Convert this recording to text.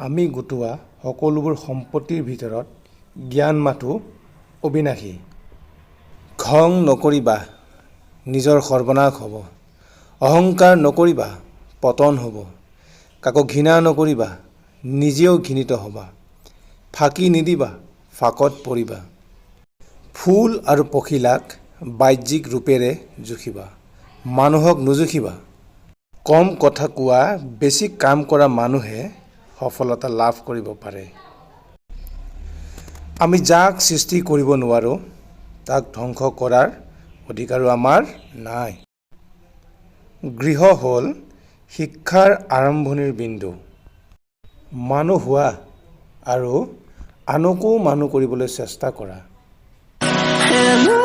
আমি গোটোৱা সকলোবোৰ সম্পত্তিৰ ভিতৰত জ্ঞান মাথোঁ অবিনাশী। খং নকৰিবা, নিজৰ সৰ্বনাশ হ'ব। অহংকাৰ নকৰিবা, পতন হ'ব। কাকো ঘৃণা নকৰিবা, নিজেও ঘৃণিত হ'বা। ফাঁকি নিদিবা, ফাঁকত পৰিবা। ফুল আৰু পখিলাক বাহ্যিক ৰূপেৰে জুখিবা, মানুহক নুজুখিবা। কম কথা কোৱা, বেছি কাম কৰা মানুহে সফলতা লাভ কৰিব পাৰে। আমি যাক সৃষ্টি কৰিব নোৱাৰোঁ, তাক ধ্বংস কৰাৰ অধিকাৰো আমাৰ নাই। গৃহ হ'ল শিক্ষাৰ আৰম্ভণিৰ বিন্দু। মানুহ হোৱা আৰু আনকো মানুহ কৰিবলৈ চেষ্টা কৰা। And